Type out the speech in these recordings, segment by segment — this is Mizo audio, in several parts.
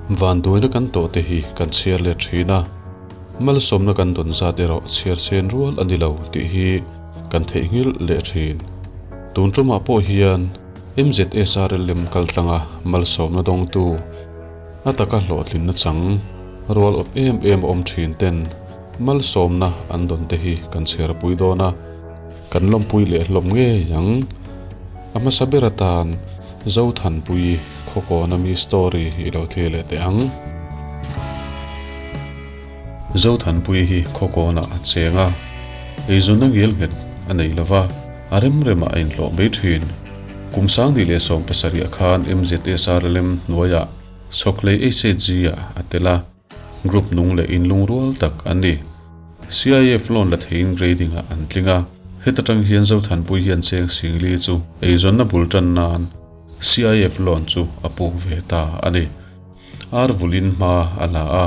Vanduaina kan tawh te hi kan chhiar let thin a, malsawmna kan dawn zat erawh chhiar chen rual a ni lo tih hi kan theihnghilh leh thin. Tun tumah pawh hian MZSRLM kaltlanga malsawmna dawngtu, a taka hlawhtlinna chang rual awp em em a awm thin ten malsawmna an dawn te hi kan chhiarpui dawn a, kan lawmpui leh hlawm ngei ang. A hmasa ber atan Zothanpui Khawkawna mi story i lo thlir leh teh ang. Zothanpui hi Khawkawnah a cheng a, eizawna ngel nghet a nei lo va, a rem remah a inhlawh mai thin. Kum 2017 khan MZSRLM hnuaiah Chhawkhlei HHG-ah a tel a, group nung leh inlungrual tak an ni. CIF loan la theiin grading-ah an tling a, heta tang hian Zothanpui hian cheng singli chu eizawnna bul tan nan CIF loan chu a puk ve ta a ni. Ar vulin hma a la a,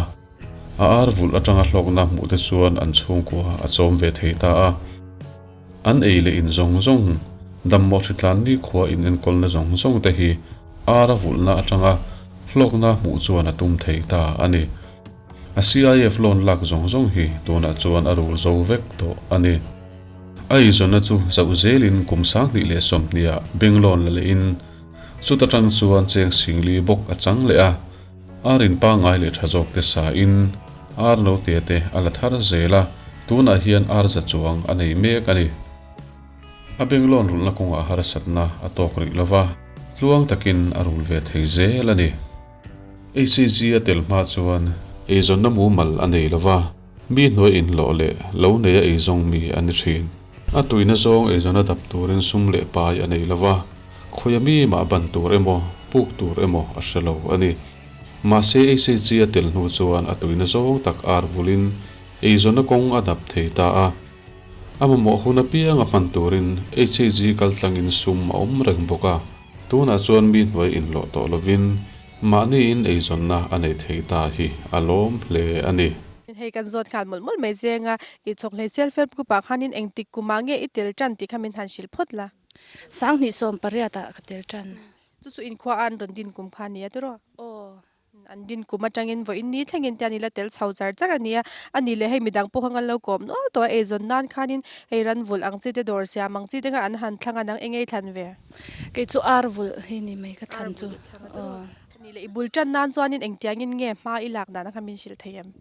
a ar vulh atanga hlawkna hmuh te chuan an chhungkua a chawm ve thei ta a. An ei leh in zawng zawng, dammawh hritlan nikhua in enkawlna zawng zawng te hi ar a vulhna atanga hlawkna hmuh chuan a tum thei ta a ni. A CIF loan lak zawng zawng hi tunah chuan a rul zo vek tawh a ni. A eizawnna chu zauh zelin kum 2020 ah bank loan la lehin chuta tang chuan cheng singli bawk a chang leh a, ar in pangngai leh tha zawk te sa in ar note te a la thar zel a, tunah hian ar za chuang a nei mek a ni. A bank loan rulhna kawngah harsatna a tawk rih lova, tluang takin a rul ve thei zel a ni. HCG a tel hma chuan eizawnna mumal a nei lova, mi hnuai inhlawh leh lo neia eizawng mi a ni thin. A tuina zawng eizawnna dap turin sum leh pai a nei lova, khawia mi mah ban tur emaw, puk tur emaw a hre lo a ni. Mahse HCG a tel hnu chuan a tuina zawng tak ar vulin eizawnna kawng a dap thei ta a. A mamawh hun apianga hman turin HCG kaltlangin sum a awm reng bawk a. Tunah chuan mi hnuai inhlawh tawh lovin mahniin eizawnna a nei thei ta hi a lawm hle a ni. Hei kan zawt nghal mawlh mawlh mai zenga i chhawk hlei self help group ah khanin engtik kumah nge i tel tan tih kha min han hrilh phawt la. 2018 ah ka tel tan. Chu chu inkhua a an rawn din kum kha a nia tiraw? Aw. An din kum atangin vawiin ni thlengin te an ila tel chho char char a nia. A ni leh hei midang pawh kha ngan lo kawm nual tawh a, eizawn nan khanin hei ran vulh ang chi te dawr siam ang chi te kha an han thlang a, nang eng ei thlan ve? Kei chu ar vulh hi ni mai ka thlan chu. Aw. A ni leh i bul tan nan chuanin engtiangin nge hma i lak dan a kha min hrilh thei em?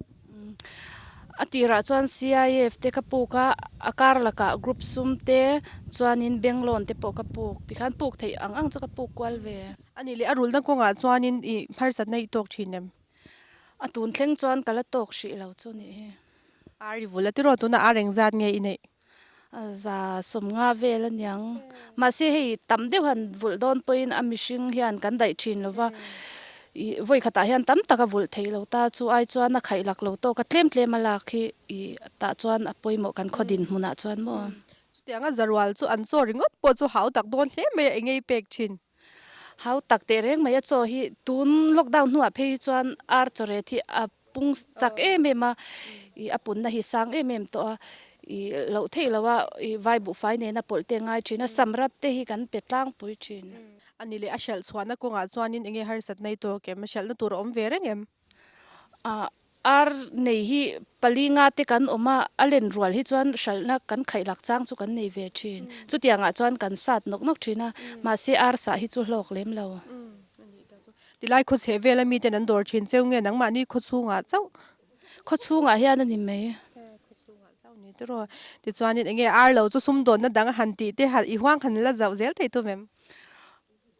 A tirah chuan CIF te ka puk a, a kar lakah group sum te chuanin bank loan te pawh ka puk tikhan puk theih ang ang chu ka puk kual ve. A nih leh a rulna kawngah chuanin i harsatna i tawk thin em? A tun thleng chuan ka la tawk hrih lo chu nih hi. Ar i vul a tiraw tunah ar eng zat nge i neih? 150 vel a niang. Mahse hei tam deuh han vulh dawn pawhin a mihring hian kan daih thin lo va, i vawi khatah hian tam tak a vulh theih lo ta, chu ai chuan a khaih lak lo tawk a tlem tlem a lak hi i tah chuan a pawimawh kan khaw dinhmunah chuan maw. Chutianga zarual chu an chaw ringawt pawh chu hau tak dawn hle mai a, eng ei pek thin? Hau tak teh reng mai a chaw hi tun lockdown hnuah phei hi chuan ar chaw ret hi a pung chak em em a, ih a punna hi sang em em tawh a, ih loh theih loh a ih vai buhfai nena pawlh te a ngai thin a, samrat te hi kan pe tlangpui thin. A ni leh a hralh chhuahna kawngah chuanin enge harsatna i tawk em? A hralhna tur a awm ve reng em? Ar nei hi pali nga te kan awm a, a len rual hi chuan hralhna kan khaih lak chang chu kan nei ve thin. Chutiangah chuan kan sat nawk nawk thin a, mahse ar sah hi chu hlawk lem lo. Tilai khawchheh vela miten an dawr thin cheu nge nangmahni khawchhungah chauh? Khawchhungah hian a ni mai. Khawchhungah chauh ni tiraw. Tichuanin enge ar lo chu sumdawnna dang han tih te i huang han la zauh zel thei tum em?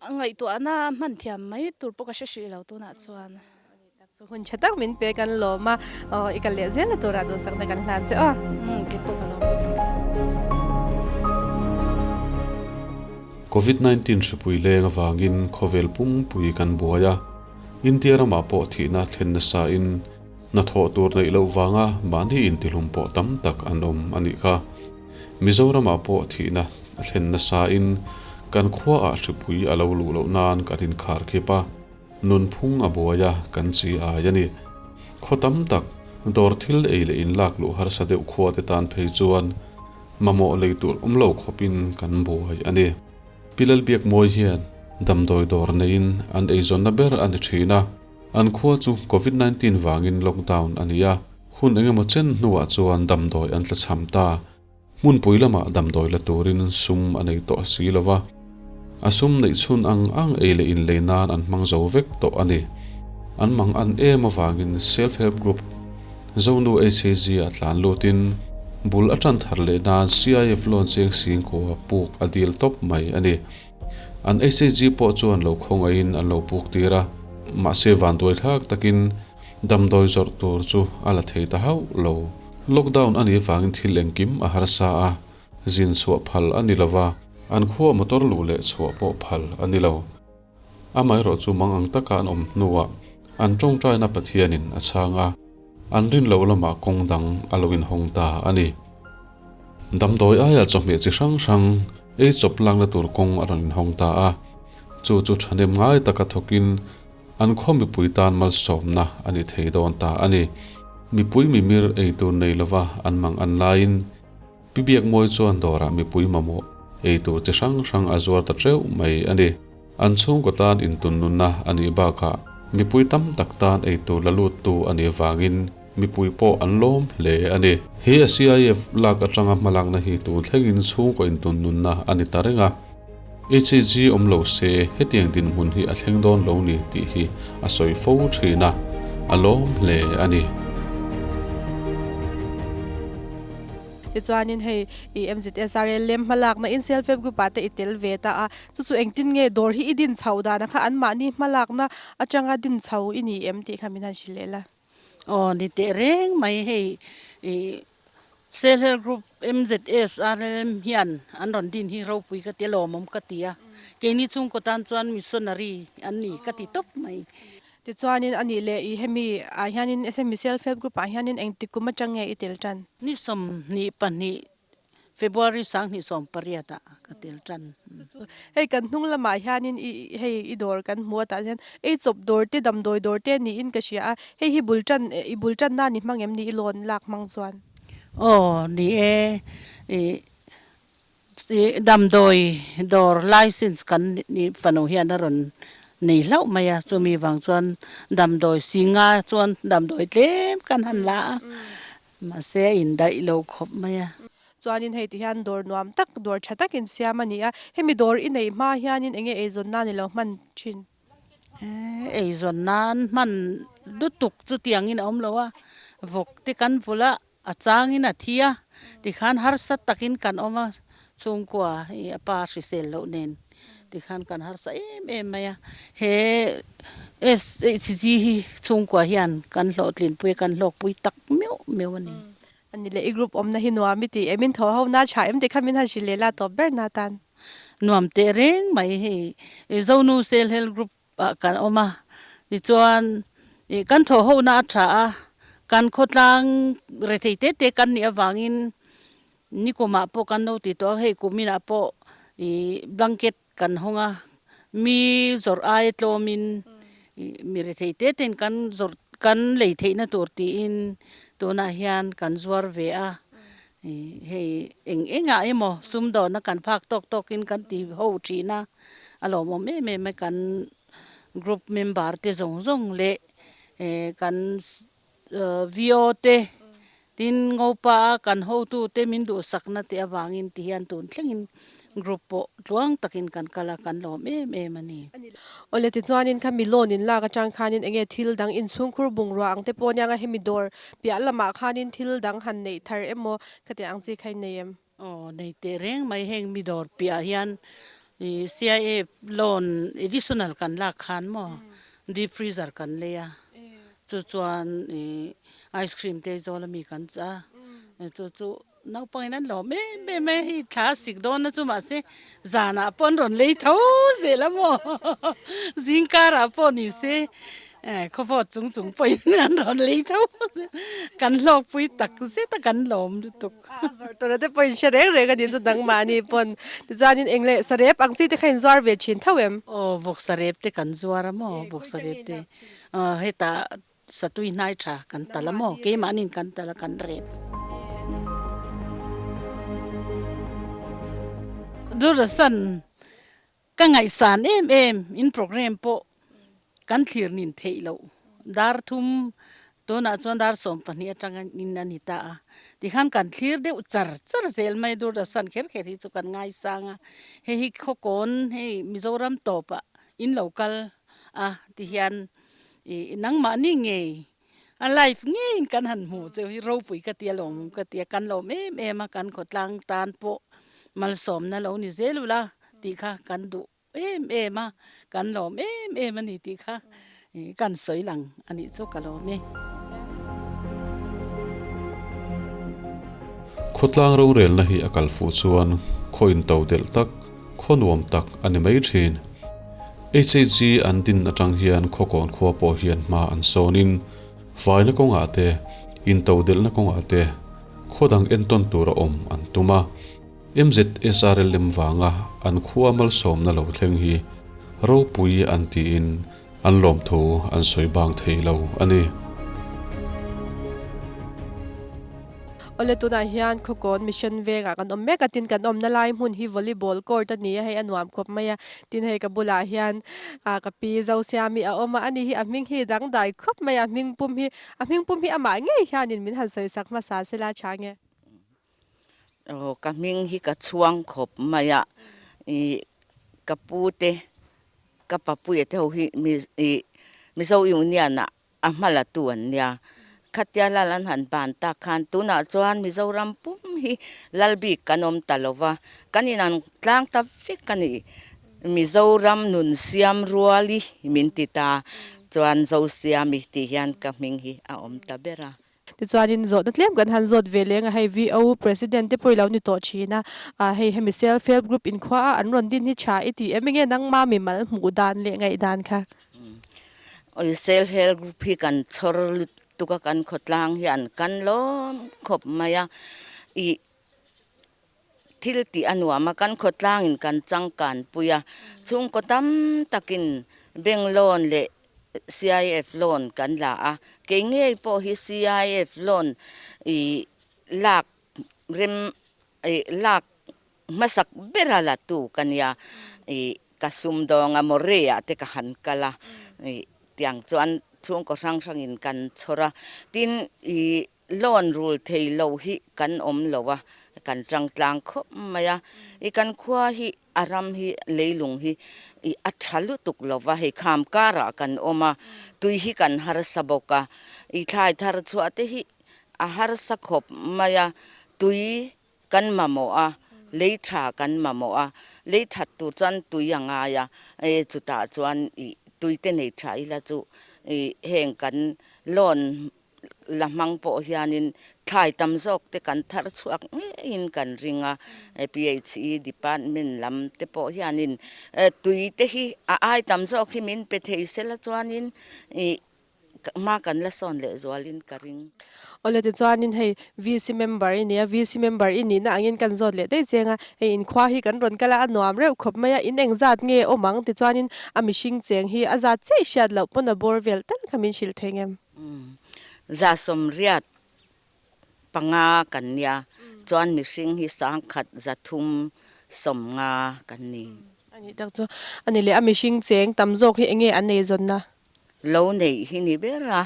A ngaihtuahna hman thiam mai tur pawh ka hre hrih lo tunah chuan. Chu hun tha tak min pe kan lawm a, aw i kal leh zel na turah duhsakna kan hlan che aw. Umm kei pawh ka lawm lutuk e. Covid 19 hripui leng avangin khawvel pumppui kan buai a, India ramah pawh thihna thlen nasa in hnathawh tur neih loh vanga mahni intihlum pawh tam tak an awm a nih kha. Mizoramah pawh thihna a thlen nasa in kan khuaah hripui a lo luh loh nan kan inkhar khip a, nunphung a buai a, kan chi ai a ni. Khaw tam tak, dawr thil ei leh in lak luh harsa deuh khua te tan phei chuan mamawh lei tur awm lo khawpin kan buai a ni. Pi Lalbiakmawi hian damdawi dawr neiin an eizawnna ber a ni thin a. An khua chu Covid 19 vangin lockdown a ni a, hun engemaw chen hnuah chuan damdawi an tlachham ta. Hmunpui lamah damdawi la turin sum a nei tawh si lo va, a sum neih chhun ang ang ei leh inlei nan an hmang zo vek tawh a ni. An mang an em avangin Self Help Group Zonu HAG ah tlan lutin bul a tan thar leh nan CIF loan cheng singkua puk a dil tawp mai a ni. An HAG pawh chuan lo khawngaihin an lo puk tir a, mahse vanduai thlak takin Damdawi zawrh tur chu a la thei ta hauh lo. Lockdown a nih vangin thil engkim a harsa a, zin chhuah phal a ni lo va, an khua motor luh leh chhuah pawh phal a ni lo. Amaherawh chu mang ang taka an awm hnuah an tawngtaina Pathianin a chhang a, an rin loh lamah kawng dang a lo inhawng ta a ni. Damdawi aia chawhmeh chi hrang hrang ei chawp lakna tur kawng a rawn inhawng ta a, chu chu thahnem ngai taka thawkin An khaw mipui tan malsawmna a ni thei dawn ta a ni. Mipui mimir ei tur nei lova an mang an laiin Pi Biakmawi chuan dawrah mipui mamawh ei tur chi hrang hrang a zuar ta teuh mai a ni. An chhungkaw tan intunnunna a nih bakah mipui tam tak tan ei tur la luttu a nih vangin mipui pawh an lawm hle a ni. He a CIF lak atanga hmalakna hi tun thlengin chhungkaw intunnunna a ni ta reng a. HAG awm lo se hetiang dinhmun hi a thleng dawn lo ni tih hi a sawi fo thin a, a lawm hle a ni. Tichuanin hei i MZSRA lem hmalakna in self help group ah te i tel ve ta a, chu chu engtin nge dawr hi i din chhoh dan a kha anmahni hmalakna atanga din chho i ni em tih kha min han hrilh leh la. Aw ni teh reng mai hei i Self Help Group MZSRLM hian an rawn din hi ropui ka ti a lawmawm ka ti a, keini chhungkaw tan chuan missionary an ni ka ti tawp mai. Tichuanin a nih leh i hemi ah hianin hemi Self Help Group ah hianin engtik kum atang nge i tel tan? Ni 22 February 2018 ah ka tel tan. Hei kan hnung lamah hianin i hei i dawr kan hmu a tah hian ei chawp dawr te damdawi dawr te niin ka hria a, hei hi bul tan i bul tan nan i hmang em ni i loan lak hmang chuan? Aw ni e, i i damdawi dawr license kan fanu hian a rawn nei hlauh mai a, chumi vang chuan damdawi singa chuan damdawi tlem kan han la a. Mahse a indaih lo khawp mai a. Chuanin hei ti hian dawr nuam tak, dawr tha takin siam a ni a. Hemi dawr i neih hma hianin enge eizawn nan i lo hman thin? Eizawn nan hman lutuk chutiangin a awm lo a. Vawk te kan vulh a, a changin a thi a. Tikhan harsa takin kan awm a, chhungkua i a pa hrisel loh nen. Tikhan kan harsa em em mai a, he SHG hi chhungkua hian kan hlawhtlinpui a, kan hlawkpui tak meuh meuh a ni. A ni leh, i group awmna hi nuam i ti em? In thaw ho na tha em tih kha min han hrilh leh la tawp ber na tan. Nuam teh reng mai hei Zonu Self Help Group ah kan awm a, tichuan kan thaw ho na a tha a, kan khawtlang rethei te te kan nih avangin Nikumah pawh kan lo ti tawh a, hei kuminah pawh ih blanket kan hawng a, mi zawrh aia tlawmin ih mi rethei te ten kan zawrh kan lei theihna tur tiin tunah hian kan zuar ve a, ih hei eng engah emaw sumdawhna kan phak tawk tawkin kan ti ho thin a, a lawmawm em em a kan group member te zawng zawng leh eh kan VO te, tin Ngopa a kan hotu te min duhsakna te avangin ti hian tun thlengin group pawh tluang takin kan kal a, kan lawm em em a ni. Awle tichuanin kha mi loan in lak atang khanin enge thil dang inchhungkhur bungrua ang te pawh aniang a hemi dawr piah lamah khanin thil dang han neih thar emaw khatiang ang chi kha in nei em? Aw nei teh reng mai heng mi dawr piah hian ih CIA loan additional kan lak khan maw deep freezer kan lei a chu chuan ih ice cream te zawl ami kan chah a chu chu naupang in an lawm em em a hei thla a sik dawn na chu mahse zanah pawh an rawn lei tho zel a maw zingkarah pawh ni se. Khawvawt chung chung pawhin an rawn lei tho kan hlawkpui tak zet a kan lawm lutuk. A zawrh tur te pawhin hre reng reng a ni chu dangmahni pawn. Tichuanin eng leh sarep ang chi te kha in zuar ve thin tho em? Aw vawksarep te kan zuar a maw vawksarep te hetah satui hnai tha kan tal a maw keimahniin kan tal a kan rep. Durasan Ka ngaihsan em em in program pawh kan thlir nin theih loh. Dar thum tunah chuan dar 12 atanga in a ni ta a. Tikhan kan thlir deuh char char zel mai Doordarshan kher kher hi chu kan ngaisang a. Hei hi Khawkawn hei Mizoram tawpah in lo kal a tihian ih nangmahni ngei a live ngeiin kan han hmu cheu hi ropui ka tia lawm ka tia kan lawm em em a kan khawtlang tan pawh malsawmna lo ni zel ula tih kha kan duh em em a kan lawm em em a ni tih kha ih kan sawi lang a nih chu ka lawm e. Khawtlang rorelna hi a kal fuh chuan khaw into delh tak, khaw nuam tak a ni mai thin. HHG an din atang hian Khawkawn khua pawh hian hma an sawnin faina kawngah te, intodelhna kawngah te khaw dang entawn tur a awm an tum a. MZSRLM vanga an khua malsawmna lo thleng hi ropui an tiin an lawmthu an sawi bang thei lo a ni. Awle tunah hian Khawkawn Mission vengah kan awm mek a, tin kan awmna lai hmun hi volleyball court a ni a, hei a nuam khawp mai a, tin hei ka bulah hian ah ka pi Zosiami a awm a, ani hi a hming hi dangdai khawp mai a, hming pum hi a hming pum hi amah ngei hianin min han sawi sak hmasa sela tha nge. Aw ka hming hi ka chhuang khawp mai a, ih ka pu te ka papuia te ho hi ih Mizo Union ah a hma la tu an nia. Khatia lal an han ban tak khan tunah chuan Mizoram pum hi lal bik kan awm ta lo va, kan inang tlang ta vek a ni. Mizoram nun siam ruali min ti ta chuan Zosiami tih hian ka hming hi a awm ta ber a. Tichuanin zawhna tlem kan han zawt ve leng a, hei VO President te pawh i lo ni tawh thin a, ah hei hemi Self Help Group inkhua a an rawn din hi tha i ti em enge nangma mimal hmuh dan leh ngaihdan kha? Oi Self Help Group hi kan chhawr lutuk a, kan khawtlang hian kan lawm khawp mai a, ih thil tih a nuam a, kan khawtlangin kan changkan pui a, chhungkaw tam takin bank loan leh CIF loan kan la a, kei ngei pawh hi CIF loan ih lak rem ih lak Hmasak bera la tu ka nia, ih ka sumdawng a Moreh ah te ka han kal a, ih tiang chuan chhungkaw hrang hrangin kan chhawr a, tin ih loan rul thei lo hi kan awm lo a, kan tangtlang khawp mai a, ih kan khua hi a ram hi leilung hi ih a tha lutuk lo va, hei kham karah kan awm a, tui hi kan harsa bawk a, ih thlai thar chhuah te hi a harsa khawp mai a, tui Kan mamawh a, lei tha kan mamawh a, lei that tur chuan tui a ngai a, e chutah chuan ih tui te nei tha ila chu ih heng kan loan la hmang pawh hianin thlai tam zawk te kan thar chhuak ngeiin kan ring a, PHE department lam te pawh hianin tui te hi a ai tam zawk hi min pe thei sela chuanin ih Hma kan la sawn leh zualin ka ring. Awle tichuanin hei VC member i nia, VC member i nihna angin kan zawt leh daih cheng a, hei inkhua hi kan rawn kal a, a nuam reuh khawp mai a, in engzat nge awm ang tichuanin a mihring cheng hi a zat chiah i hriat loh pawn a bawr vel tal kha min hrilh thei ngem. 185 kan nia, chuan mihring hi 1150 kan ni. A nih tak chu a ni leh, a mihring cheng tam zawk hi enge an ei zawnna? Lo neih hi ni ber a,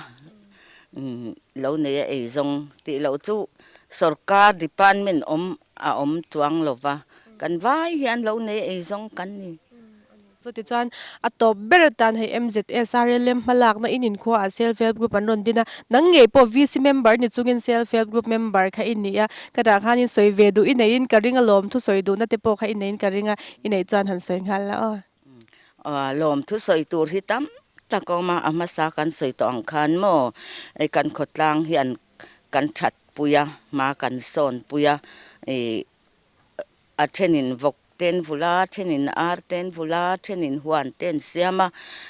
lo nei a ei zawng tih loh chu sorkar department awm a awm chuang lo va, kan vai hian lo nei a ei zawng kan ni. Chutichuan a tawp ber atan hei MZSRLM hmalakna in inkhua ah Self Help Group an rawn din a, nang ngei pawh VC member ni chungin Self Help Group member kha i ni a, ka dah khanin sawi ve duh i neiin ka ring a, lawmthu sawi duhna te pawh kha i neiin ka ring a, i neih chuan han sawi nghal la aw. Lawmthu sawi tur hi tam tak a awm a, a hmasa kan sawi tawh ang khan maw hei kan khawtlang hian kan that pui a, hma kan sawn pui a, ih a thenin vawk te an vulh a, a thenin ar te an vulh a, a thenin huan te an siam a,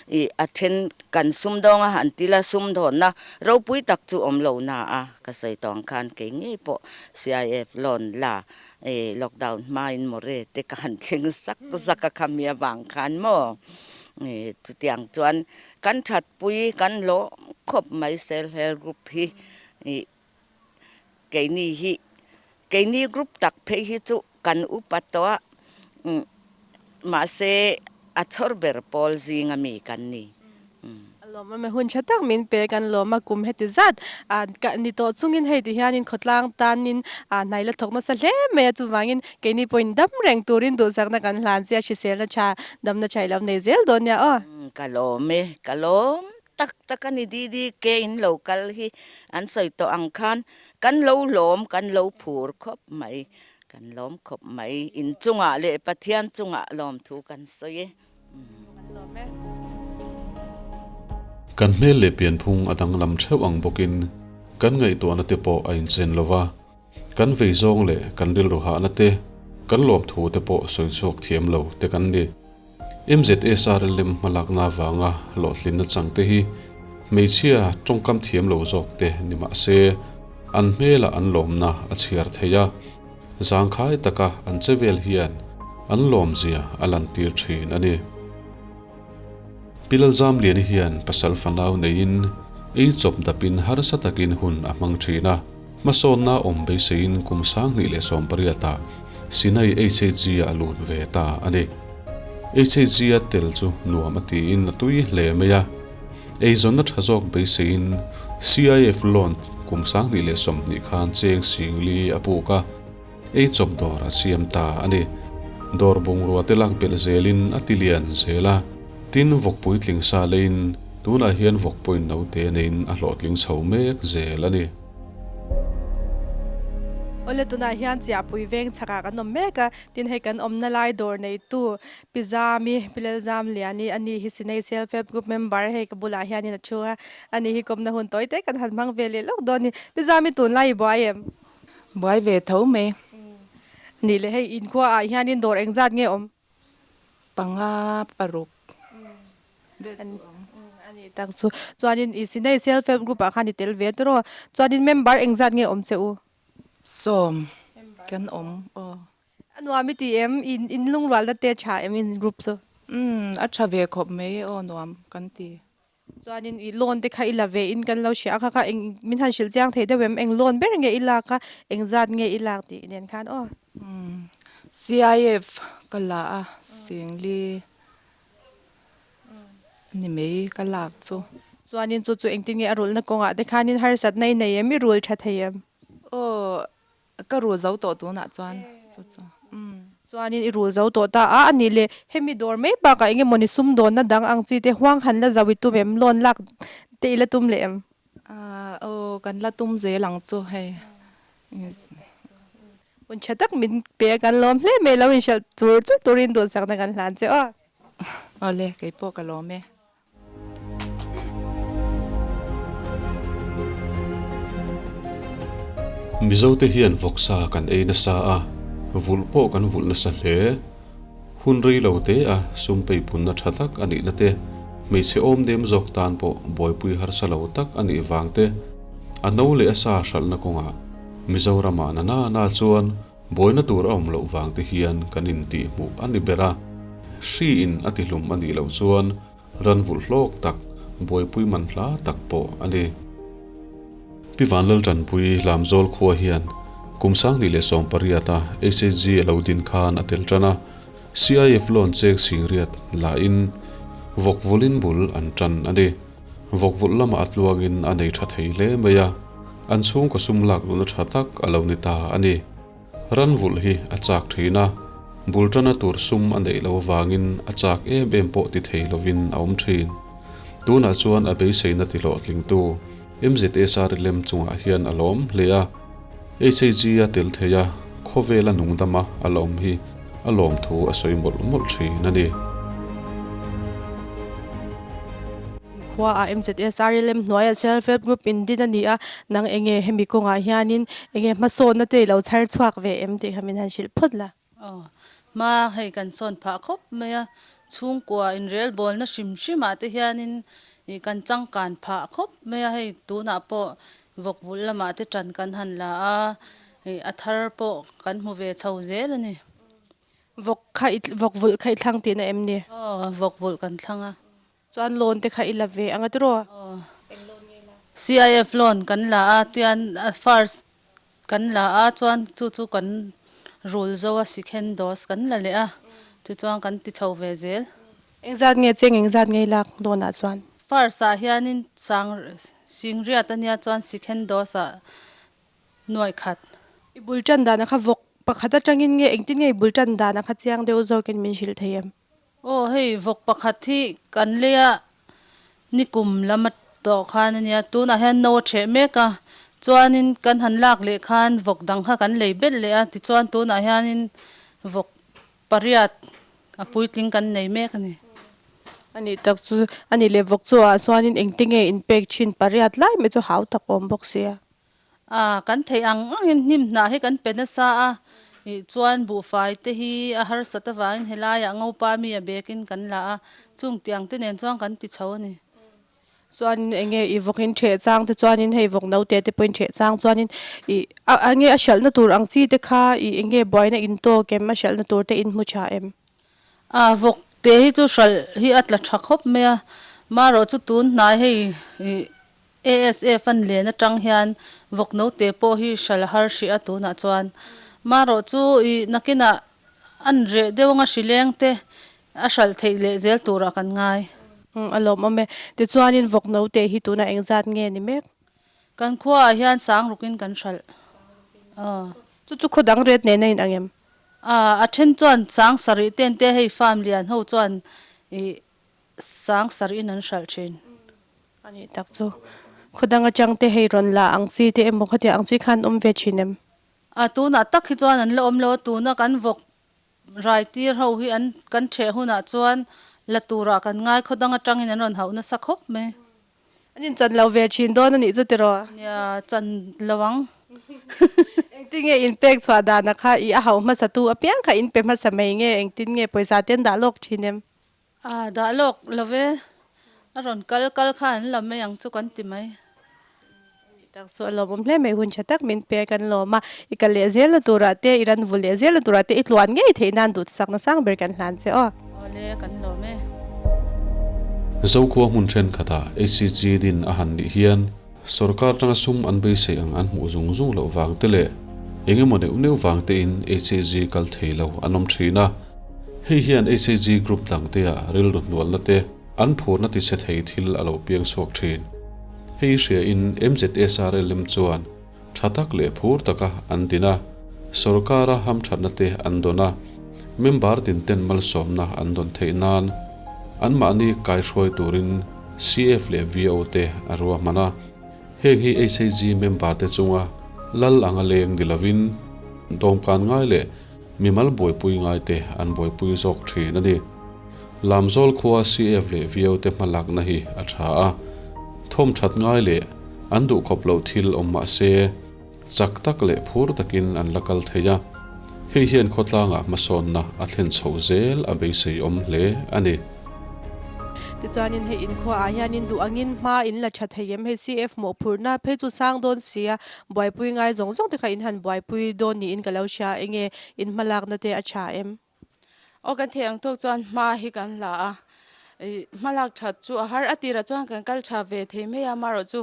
ih a then kan sumdawng a han til a, sumdawnna ropui tak chu awm lo na a, ka sawi tawh ang khan kei ngei pawh CIF loan la E lockdown hmain mawre te ka han thleng zak zak a khami avang khan maw e chutiang chuan kan thatpui kan lawm khawp mai self help group hi ih keini hi keini group tak phei hi chu kan upa tawh a mahse a chhawr ber pawl zinga mi kan ni. Lawmawm e, hun tha tak min pe kan lawm a, kum heti zat ka ni tawh chungin hei ti hianin khawtlang tanin hnai la thawk nasa hle mai a, chuvangin keini pawhin dam reng turin duhsakna kan hlan che a, hriselna tha damna tha i lo nei zel dawn nia aw. Ka lawm e, ka lawm tak tak a ni Didi ke in lo kal hi an sawi tawh ang khan kan lo lawm kan lo phur khawp mai, kan lawm khawp mai, inchungah leh Pathian chungah lawmthu kan sawi e. Kan hmel leh pianphung a danglam theuh ang bawkin kan ngaihtuahna te pawh a inchen lo va, kan vei zawng leh kan rilru hahna te, kan lawmthu te pawh sawi chhuak thiam lo te kan ni. MZSRLM hmalakna avanga hlawhtlinna chang te hi hmeichhia tawngkam thiam lo zawk te ni mah se, an hmelah an lawmna a chhiar thei a. Zangkhai taka an che vel hian an lawmzia a lantir thin a ni. Pi Lalzamliani hian pasal fanau neiin ei chawp dapin harsa takin hun a hmang thin a, hmasawnna awm beiseiin kum 2018 ah Sinai HHG ah a lut ve ta a ni. HHG a tel chu nuam a tiin a tui hle mai a, eizawnna tha zawk beiseiin CIF loan kum 2020 khan cheng singli a puk a, ei chawp dawr a siam ta a ni. Dawr bungrua te lak belh zelin a ti lian zel a, tin vawk puitling sa leiin tunah hian vawk pawhin naute neiin a hlawhtling chho mek zel a ni. Awle tunah hian Chiahpui veng chhakah kan awm mek a, tin hei kan awmna lai dawr neitu Pi Zami, Pi Lalzamliani a ni hi Sinei Self Help Group member hei ka bulah hianin a thu a, ani hi kawmna hun tawi te kan han hmang ve leh lawk dawn a ni. Pi Zami tunlai i buai em? Buai ve tho mai. Nih leh hei inkhua ah hianin dawr engzat nge awm? Panga paruk vel chu awm. A nih tak chu. Chuanin i Sinei Self Help Group ah khan i tel ve tawh. Chuanin member engzat nge awm che u? Sawm kan awm aw. A nuam i ti em? In in lungrualna te tha em in group chu? Umm a tha ve khawp mai aw nuam kan ti. Chuanin i loan te kha i la ve in kan lo hria a kha kha eng min han hrilh chiang thei deuh em? Eng loan ber nge i lak a, eng zat nge i lak tih nen khan aw. Umm CIF ka la a, Singli ni mai ka lak chu. Chuanin chu chu engtin nge a rulhna kawngah te khanin harsatna i nei em? I rul tha thei em? Aw Ka rul zo tawh tunah chuan chu chu umm. Chuanin i rul zo tawh ta a, anih leh hemi dawr mai bakah eng emawni sumdawnna dang ang chi te huang han la zo i tum em? Loan lak te i la tum leh em? Aaa aw kan la tum zel ang chu hei. Hun tha tak min pe a kan lawm hle mai lo inhralh chur chur turin duhsakna kan hlan che aw. Awle keipawh ka lawm e. Mizote hian vawksa kan ei nasa a, vulh pawh kan vulh nasa hle. Hun rei lo te a sum peipunna tha tak a nihna te, hmeichhe awm dem zawk tan pawh buaipui harsa lo tak a nih vang te, a no leh a sa hralhna kawngah Mizoramah na na na chuan Buaina tur a awm loh vang te hian kan intihhmuh a ni ber a, hri in a tihlum a nih loh chuan ran vulh hlawk tak, buaipui man hla tak pawh a ni. Pi Vanlaltanpui Lamzawl khua hian kum 2018 a HHG a lo din khan a tel tan a, CIF loan cheng singriat la in vawk vulhin bul an tan a ni. Vawk vulh lamah a tluangin a nei tha thei hle mai a, an chhungkaw sum lak luhna tha tak a lo ni ta a ni. Ran vulh hi a chak thin a, bul tana tur sum a neih loh avangin a chak em em pawh ti thei lovin a awm thin. Tunah chuan a beiseina ti hlawhtlingtu MZSR lem chungah hian a lawm hle a, HAG a tel thei a, khawvela nungdama a la awm hi a lawmthu a sawi mawlh mawlh thin a ni. Khua ah MZSR lem hnuaia Self Help Group in din a ni a, nang enge hemi kawngah hianin enge hmasawnna te i lo chhar chhuak ve em tih kha min han hrilh phawt la. Aw, hma hei kan sawn phah khawp mai a, chhungkua inrelbawlna hrim hrim ah te hianin ih kan changkan phah khawp mai a, hei tunah pawh vawk vulh lamah te tan kan han la a, ih a thar pawh kan hmu ve chho zel a ni. Vawk kha i vawk vulh kha i thlang tihna em ni? Aw, vawk vulh kan thlang a. Chuan loan te kha i la ve ang a tiraw? Aw, CIF loan kan la a, tian first kan la a chuan chu chu kan rul zo a second dose kan la leh a, tichuan kan ti chho ve zel. Engzat nge cheng engzat nge i lak loan ah chuan? First ah hianin sang singriat ania chuan second dose ah nuaih khat. I bul tan dan a kha vawk pakhat atangin nge engtin nge i bul tan dan a kha chiang deuh zawkin min hrilh thei em? Aw hei vawk pakhat hi kan lei a nikum lam a tawh khan ania tunah hian no a ṭheh mek a chuanin kan han lak leh khan vawk dang kha kan lei belh leh a tichuan tunah hianin vawk pariat a puitling kan nei mek a ni. A nih tak chu a nih leh vawk chu ah chuanin engte nge inpek thin pariat lai mai chu hau tak awm bawk sia. A, kan theih ang angin hnim hnah hi kan pe nasa a, ih chuan buhfai te hi a harsat avangin helaiah ngopa mi a bekin kan la a, chung tiang te nen chuan kan ti chho a ni. Chuanin enge i vawkin theh chang te chuanin hei vawk note te pawhin theh chang chuanin ih a enge a hralhna tur ang chi te kha ih enge buaina in tawk em a hralhna tur te in hmu tha em? A, vawk te hi chu hralh hi a tla tha khawp mai a, marawh chu tun hnai hei ih ASF an len atang hian vawk note pawh hi hral a har hrih a tunah chuan marawh chu ih nakinah an reh deuh anga hri leng te a hralh theih leh zel turah kan ngai. Umm a lawmawm e. Tichuanin vawk note hi tunah engzat nge ni mek? Kan khuaah hian sang rukin kan hralh aw. Chu chu khaw dang ret nen a inang em? A then chuan sang sarih ten te hei farm lian ho chuan ih sang sarih in an hralh thin. A nih tak chu. Khaw dang atang te hei rawn la ang chi te emaw khawtiang ang chi khan awm ve thin em? A tunah tak hi chuan an la awm lo a, tuna kan vawk rai tir ho hi an kan theh hunah chuan la turah kan ngai khaw dang atangin an rawn hauh nasa khawp mai. An inchan lo ve thin dawn a nih chu tiraw? Nia, chan lo ang. Engtin nge inpek chhuah dana kha i a hauh hmasa tu apiang kha in pe hmasa mai nge engtin nge pawisa te an dah lawk thin em? A dah lawk lo ve, a rawn kal kal kha an la mai ang chu kan ti mai. Nih tak chu a lawmawm hle mai, hun tha tak min pe kan lawm a, i kal leh zel na turah te, i ran vu leh zel na turah te i tluan ngei theih nan duhsakna sang ber kan hlan che aw. Awle kan lawm e. Zokhua hmun thenkhatah HCG din a han nih hian sorkar tanga sum an beisei ang an hmuh zung zung loh vang te leh eng emaw neuh neuh vang tein HCG kal thei lo an awm thin a. Hei hian HAG group dangte ah rilru hnualna te an phurna ti chhe thei thil a lo piang chhuak thin. Hei hria in MZSRLM chuan tha tak leh phur taka an din a, sorkara hamthatna te an dawn a, member tin ten malsawmna an dawn theih nan anmahni kaihruai turin CF leh VO te a ruahman a. Heng hi HAG member te chunga lal anga leng ni lovin dawmkan ngai leh Mimal buaipui ngaite an buaipui zawk thin a ni. Lamzawl khua CF leh VO te hmalakna hi a tha a, thawm that ngai leh an duhkhawp loh thil awm mah se, chak tak leh phur takin an la kal thei a, hei hian khawtlangah hmasawnna a thlen chhoh zel a beisei awm hle a ni. Tichuanin hei inkhua ah hianin duh angin hma in la tha thei em? Hei CF mawhphurhna phei chu sang dawn si a, buaipui ngai zawng zawng te kha in han buaipui dawn niin ka lo hria, enge in hmalakna te a tha em? Aw kan theih ang tawk chuan hma hi kan la a, ih hmalak that chu a har a tirah chuan kan kal tha ve thei mai a, amaherawhchu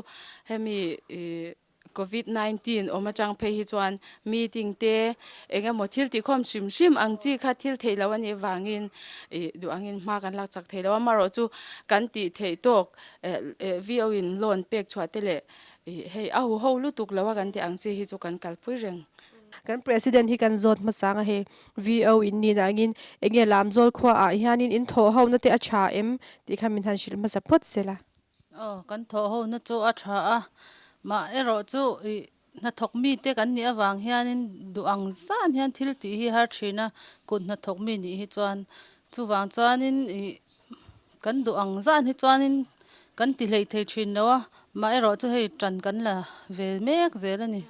hemi ih Covid 19 awm atang phei hi chuan meeting te eng emaw thil tihkhawm hrim hrim ang chi kha thil theih loh a nih vangin ih duh angin hma kan lak chak thei lo a, amaherawh chu kan tih theih tawk VO in loan pek chhuah te leh ih hei a huho lutuk lo a kan tih ang chi hi chu kan kalpui reng. Kan President hi kan zawt hmasa ang a hei VO in nin angin enge Lamzawl khua ah hianin in thawh ho na te a tha em tih kha min han hrilh hmasa phawt sela. Aw, kan thawh ho na chu a tha a, mah erawh chu ih hnathawk mite kan nih avang hianin duh ang zan hian thil tih hi har thin a, kut hnathawk mi nih hi chuan chuvang chuanin ih kan duh ang zan hi chuanin kan ti hleih thei thin lo a, mah erawh chu hei tan kan la ve mek zel a ni.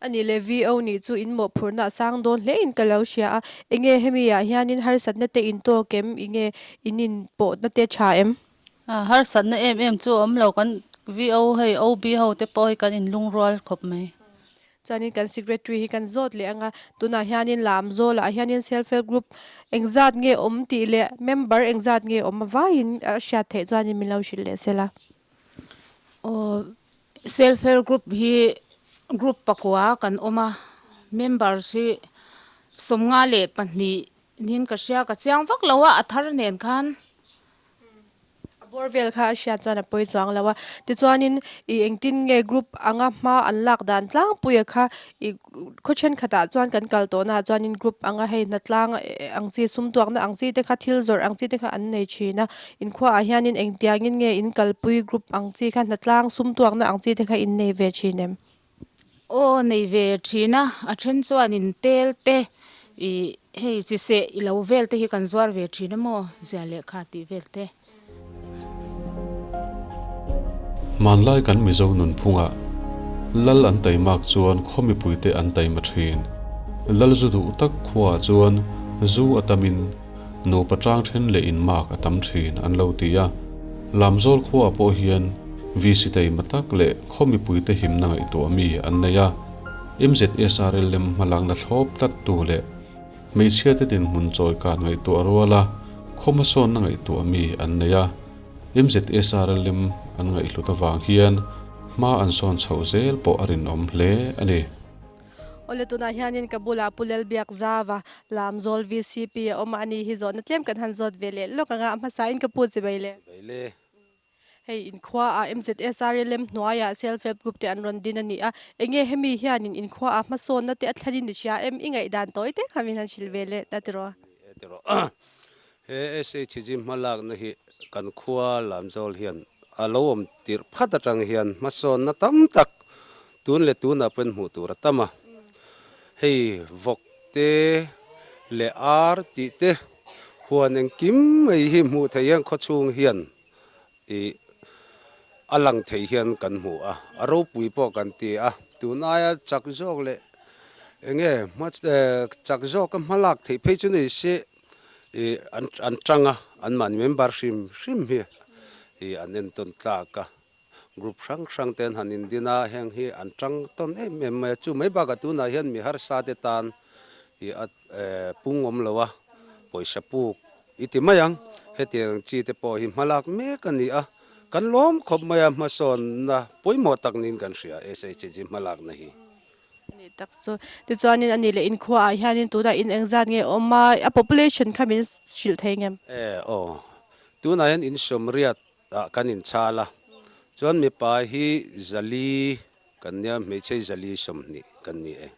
A nih leh VO nih chu in mawhphurhna a sang dawn hle in ka lo hria a, enge hemi ah hianin harsatna te in tawk em, enge in inpawhna te tha em? Harsatna em em chu a awm lo, kan VO hei OB ho te pawh hi kan inlungrual khawp mai. Chuanin kan secretary hi kan zawt leh ang a, tunah hianin Lamzawlah hianin self help group engzat nge awm tih leh member engzat nge awm avaiin a hriat theih chuanin min lo hrilh leh sela. Aw self help group hi group pakua kan awm a, members hi 52 niin ka hria, ka chiang vak lo a, a thar nen khan. A bawr vel kha a hriat chuan a pawi chuang lo a. Tichuanin i engtin nge group anga hma an lak dan tlangpuia kha i khaw thenkhatah chuan kan kal tawhnaah chuanin group anga hei hnatlang ang chi sumtuakna ang chi te kha thil zawrh ang chi te kha an nei thin a. Inkhuaah hianin engtiangin nge in kalpui group ang chi kha hnatlang sumtuakna ang chi te kha in nei ve thin em? Aw nei ve thin a, a then chuanin tel te ih hei chi seh i lo vel te hi kan zuar ve thin a maw zia lehkha tih vel te. Hmanlai kan Mizo nunphungah Lal an taimak chuan khaw mipuite an taima thin. Lal zu duh tak khuaah chuan zu a tamin nupa tang then leh inmak a tam thin an lo ti a. Lamzawl khuaah pawh hian VC taima tak leh khaw mipuite himna ngaihtuah mi an nei a. MZSRLM hmalakna thlawp tlattu leh Hmeichhiate dinhmun chawi kan ngaihtuah rual a, khaw hmasawnna ngaihtuah mi an nei a. MZSRLM an ngaihhlut avang hian hma an sawn chhoh zel pawh a rinawm hle a ni. Awle tunah hianin ka bulah Pu Lelbiak Zava, Lamzawl VCP a awm a, ani hi zawhna tlem kan han zawt ve leh lawk ang a, a hmasain ka pu chi mai le. Mai le. Hei inkhua ah MZSRLM hnuaiah Self Help Group te an rawn din a ni a, enge hemi hianin inkhua ah hmasawnna te a thlenin i hria em? I ngaihdan tawi te kha min han hrilh ve leh ta tiraw? Ni e tiraw. He SHG hmalakna hi kan khua Lamzawl hian a lo awm tirh phat atang hian hmasawnna tam tak tun leh tunah pawhin hmuh tur a tam a. Hei vawk te leh ar tih te huan engkim mai hi hmuh theih hian khawchhung hian I a lang thei hian kan hmu a, a ropui pawh kan ti a, tun aia chak zawk leh enge hma chak zawka hma lak theih phei chu nei se i an an tang a, anmahni member hrim hrim hi i an entawn tlak a, group hrang hrang te an han indin a, heng hi an tang tawn em em mai a, chu mai bakah tunah hian mi harsa te tan i a pung awm lo a, pawisa puk I ti mai ang, hetiang chi te pawh hi hmalak mek a ni a, kan lawm khawp mai a, hmasawnna pawimawh tak niin kan hria SHG hmalakna hi. A nih tak chu. Tichuanin a nih leh inkhuaah hianin tunah in engzat nge awm a, a population kha min hrilh thei ngem? E aw, tunah hian in sawmriat ah kan inchhal a, chuan mipa hi zali kan nia, hmeichhe hi zali 20 kan ni e.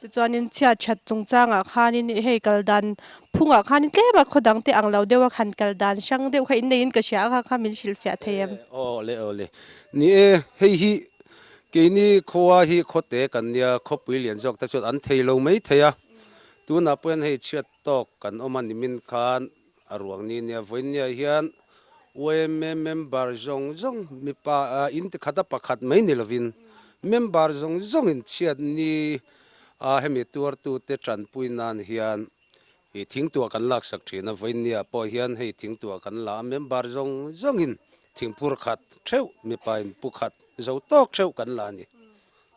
Tichuanin chhiat that chungchangah khanin hei kal dan phungah khanin tlema khaw dang te ang lo deuha han kal dan hrang deuh kha inneiin ka hria a kha kha min hrilhfiah thei em? Aw le aw le. Ni e, hei hi keini khua hi khawte kan nia, khawpui lian zawk te chuan an thei lo mai thei a. Tunah pawhin hei chhiat tawk kan awm a nimin khan a ruang ni nia vawinia hian YMA member zawng zawng mipa in ti khat a pakhat mai ni lovin member zawng zawng in chhiat ni a hemi tuartute tanpui nan hian ih thingtuah kan laksak thin a vawinia pawh hian hei thingtuah kan la a member zawng zawng in thingphur khat theuh mipa in pu khat zo tawk theuh kan la a ni.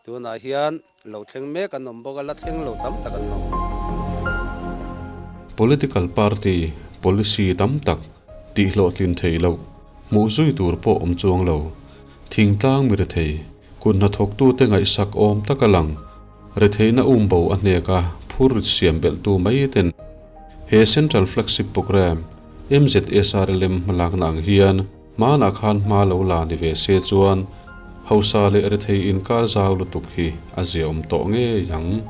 Tunah hian lo thleng mek an awm bawk a, la thleng lo tam tak an awm. Political party policy tam tak tihhlawhtlin theih loh, hmuh zui tur pawh awm chuang lo. Thingtlang mi rethei, kut hnathawktute ngaihsak awm tak a lang. Retheihna umbo a hnek a, phur rit siam belhtu mai ten he Central Flagship Programme, MZSRLM hmalakna ang hian Hmanah khan hma lo la ni ve se chuan hausa leh rethei inkar zau lutuk hi a ziaawm tawh ngei ang.